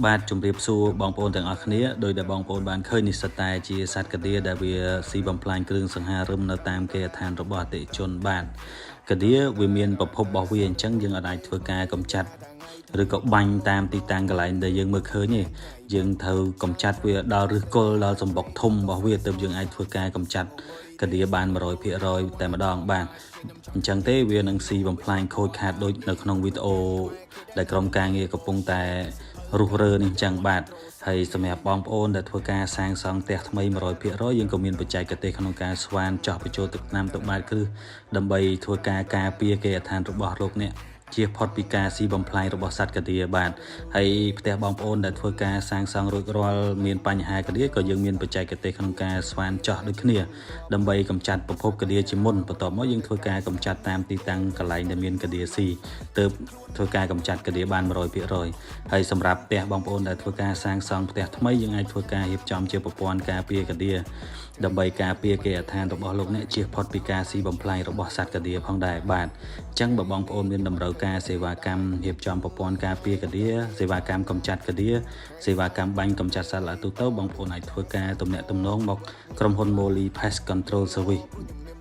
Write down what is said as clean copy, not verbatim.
បាទជម្រាបសួរបងប្អូនទាំងអស់គ្នាដោយដែលបងប្អូនបានឃើញនេះសុទ្ធតែជាសត្វកាដៀដែលវាស៊ីបំផ្លាញគ្រឿងសង្ហារឹមនៅតាមគេហដ្ឋានរបស់អតិថិជនបាទកាដៀវាមានប្រភពរបស់វាអញ្ចឹងយើងអាចធ្វើការកម្ចាត់ឬក៏បាញ់តាមទីតាំងកន្លែងដែលយើងមើលឃើញទេយើងត្រូវកម្ចាត់វាដល់ឫសគល់ដល់សម្បុកធំរបស់វាទើបយើងអាចធ្វើការកម្ចាត់កាដៀបាន100%តែម្ដងបាទអញ្ចឹងទេវានឹងស៊ីបំផ្លាញខូចខាតដូចនៅក្នុងវីដេអូដែលក្រុមការងារកំពុងតែរុះរើនេះអញ្ចឹងបាទហើយសម្រាប់បងប្អូនដែលធ្វើការសាងសង់ផ្ទះថ្មី100%យើងក៏មានបច្ចេកទេសក្នុងការស្វានចោះបញ្ចូលទឹកថ្នាំទឹកបាតគ្រឹះដើម្បីធ្វើការការពារគេហដ្ឋានរបស់លោកអ្នកជៀសផុតពីការស៊ីបំផ្លាញរបស់សត្វកាដៀបាទហើយផ្ទះបងប្អូនដែលធ្វើការសាងសង់រួចរាល់មានបញ្ហាកាដៀក៏យើងមានបច្ចេកទេសក្នុងការស្វានចោះដូចគ្នាដើម្បីកម្ចាត់ប្រភពកាដៀជាមុនបន្ទាប់មកយើងធ្វើការកម្ចាត់តាមទីតាំងកន្លែងដែលមានកាដៀស៊ីទើបធ្វើការកម្ចាត់កាដៀបាន100%ហើយសម្រាប់ផ្ទះបងប្អូនដែលធ្វើការសាងសង់ផ្ទះថ្មីយើងអាចធ្វើការរៀបចំជាប្រព័ន្ធការពារកាដៀដើម្បីការពារគេហដ្ឋានរបស់លោកអ្នកជៀសផុតពីការស៊ីបំផ្លាញរបស់សត្វកាដៀផងដែរបាទអញ្ចឹងបើបងប្អូនមានតម្រូវការសេវាកម្មរៀបចំប្រព័ន្ធការពារកាដៀសេវាកម្មកម្ចាត់កាដៀសេវាកម្មបាញ់កម្ចាត់សត្វល្អិតទូទៅបងប្អូនអាចធ្វើការទំនាក់ទំនងមកក្រុមហ៊ុន Molly Pest Control Service។